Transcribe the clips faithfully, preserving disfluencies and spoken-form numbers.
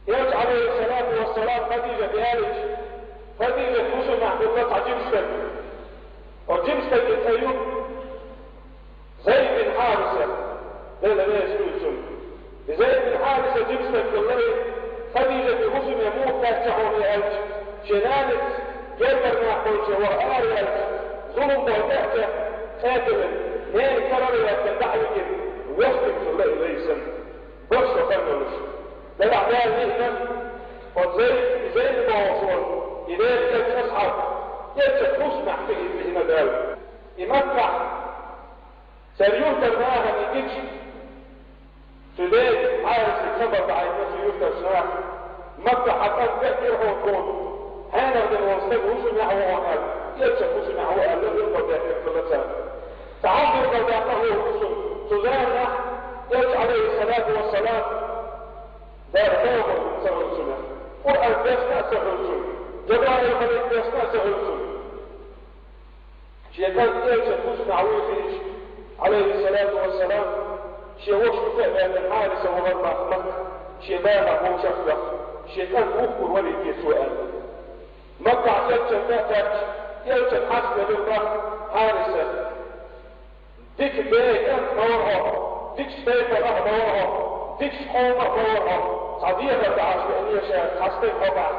Элча, Ӏалайхи ссалату вассалам, Хадижат аьлча, Хадижат хӀусамехь хилла цхьа жима стаг. Оцу жима стеган цӀе ю Зайд бин Хьариса, Дела реза хуьлда цунна. И Зайд бин Хьариса жима стаг хилла, Хадижата хӀусаме муха кхаьчна хьуна аьлча, шен нанас гергара нах болчу ваха ара ваьлча, зулам болу тӀе а ца кхетале, ненан карара ваьлла дӀа а вигина, ваьшниг хилла и Зайд санна. Барх со хан йолуш. Делахь Дала веана, оцу Зайд, Зайд бохуш волу, и Делан элчан асхьаб, элчан хӀусамехь кхиъна веана Дала. И Маккахь церан юьртара нахана и гича, цу Зайд бин Хьарисига хабар дахьийтина цу юьртарчу наха, Маккахь хьан кӀант веана хьуна, хьенех дина волу стаг хӀусамехь ву хьуна аьлла, элчан хӀусамехь ву аьлла, билгалдаьккхина хилла цара. Цхьа хьал билгалдаьккхина хилла цу, цу заманахь, элча, Ӏалайхи ссалату вассалам, Дала пайхамар ца хуьлу цунах, Къуръан доьссина а ца хуьлу цунах, Жабраил малик доьссина а ца хуьлу цунах. Шен кӀант элчан хӀусамехь вуй хиъча, Ӏалайхи ссалату вассалам, шен вашас а ваьлла Хьариса вахара боху Макка, шен бала вовшах а ваьхна, шен кӀант вухкур варий те цо аьлла. Маккахь элчанна тӀе а кхаьчча, элчанна хьаста велира боху Хьариса. Дика ден кӀант ма вара хьо, дикачу тайпанах а ма вара хьо, дикачу къомах а ма вара хьо, цхьа дехар дахьаш веана ша, цхьа стаг хьо боху.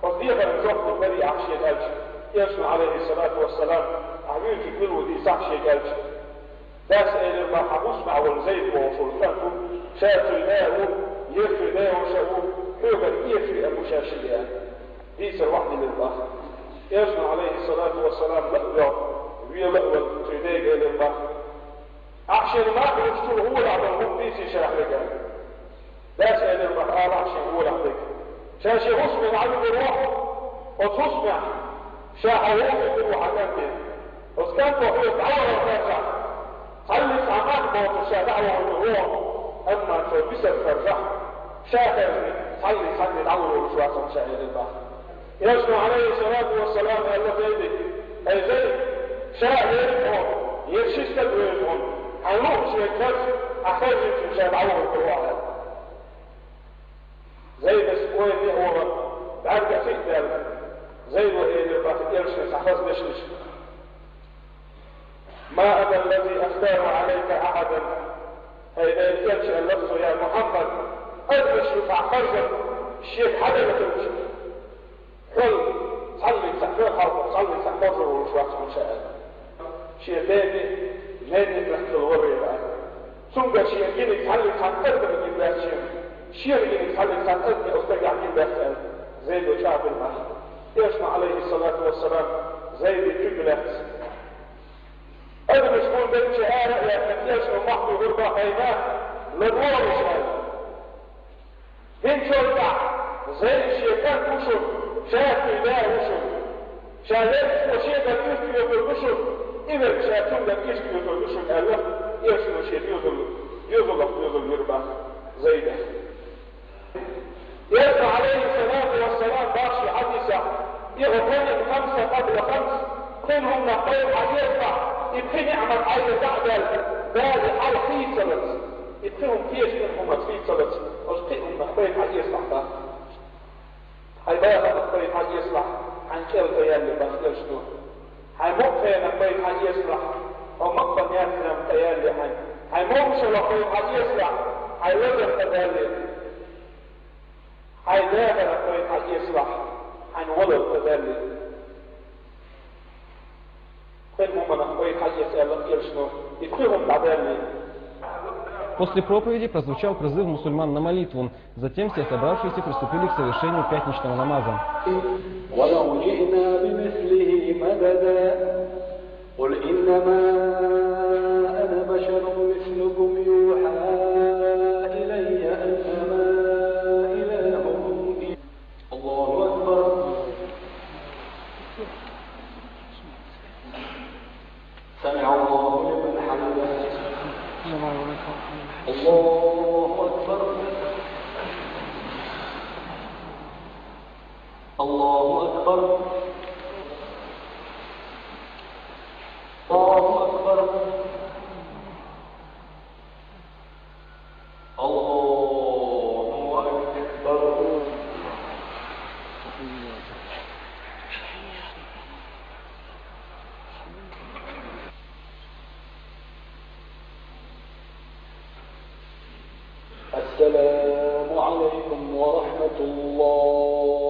Оцу дехаран жоп лур дарий ахь шена аьлча, элчано, Ӏалайхи ссалату вассалам, ахь вуьйцург мила ву дийцахь шега аьлча, дас элира боху, хьан хӀусамехь волу Зайд бохуш волу кӀант ву, ша цуьнан да а ву, я цуьнан ден ваша а ву, хьоьгара эшам бу ша шиъ аьлла. Дийцар вахьа дилира боху. Элчано, Ӏалайхи ссалату вассалам, ла а воьлла, вела а велла, цуьнан дега элира боху: «Ахь шена ма а хууш, цунна гӀолехь долу хӀума дийций шарахь верг». Дас элира боху: «Алахь шена гӀолехь дерг». Ша шен хӀусаме дӀавигар ву, оцу хӀусамехь ша хьан вовшах ву хьан кӀанте. Оцу кӀанто хьоьга дӀавахар хаьржахь, цхьаллиг цхьа мах боцуш ша дӀа а вахар ву, амма цо бисар хаьржахь, ша хаьржинарг цхьаллиг цхьанне дӀаволалуш вац хьуна ша, элира боху. Элчано, Ӏалайхи ссалату вассалам, аьлла Зайде: «Ай Зайд, ша а вевза хьуна, я ши стаг вевза хьуна, хьайн луъучу верг хаьржа, ахь хаьржинчунна ша дӀавахар ву», аьлла. Зайдас ойла а вахана, бӀаьргах хи а даьлла, Зайдо элира боху элчане цхьа хаза дешнаш: «Ма ана ллази ахтару Ӏалайка ахьадан». ХӀай Делан элча, аьлла цо, я Мухьаммад, адамаш ю-кх ахь харжар шега хьаделла хилча, хьол цхьаллиг цхьа, хьол хьалха цхьаллиг цхьа хоржур волуш вац хьуна ша аьлла. Шен дене, ненне лахкал варрийла аьлла. Цуьнга шен гиниг цхьаллиг цхьа адамна гина дац шена, шена гиниг цхьаллиг цхьа адамна оцу стагехь гина дац аьлла, Зайдо чӀагӀдина боху. Элчано, Ӏалайхи ссалату вассалам, Зайде куьг лаьцна. Адамаш гулбелча ара а ваьккхина, элчано мохь дуьхура боху: «ХӀай нах, ладогӀалаш», аьлла. ХӀинцачул тӀаьхьа Зайд шен кӀант ву шуна, ша цуьнан да ву шуна. Ша верг цо шегара ирча доьхур ду шуна, и верг ша цуьнгара ирча доьхур ду шуна, аьлла, элчано шен доьзал, доьзалах доьзал вира боху Зайдах. Элчано, Ӏалайхи ссалату вассалам, боху шен хьадисехь: «Игътаним хамсан къабла хамс», пхи хӀуманах кхайкха хьан эцалахь, и пхи ниӀмат хьайна дӀа а даьлла, Дала хьалха хийцалц. И пхи хӀума кхечу хӀуманца хийцалц, оцу пхи хӀуманах кхайкха хьан эцалахь боху. Хьайн бахамах кхайкха хьан эцалахь, хьайн кӀел тӀе яьлла боху элчано. Хьайн мукъа хенах кхайкха хьан эцалахь, хьо мукъа яьллачу хенахь тӀе яьлла хьайн. Хьайн могушаллах кхайкха хьан эцалахь, хьайн лазар тӀе даьлла. Хьайн дахарах кхайкха хьан эцалахь, хьайн валар тӀе даьлла. Пхи хӀуманах кхайкха хьан эца аьлла элчано, и пхи хӀума дӀадаьлла. После проповеди прозвучал призыв мусульман на молитву. Затем все собравшиеся приступили к совершению пятничного намаза. ولو جئنا بمثله مددا. قل إنما أنا بشر مثلكم يوحى إلي أنما إلهكم إله. الله أكبر. سمع الله لمن حمده. الله أكبر. الله أكبر. الله أكبر. الله أكبر. السلام عليكم ورحمة الله.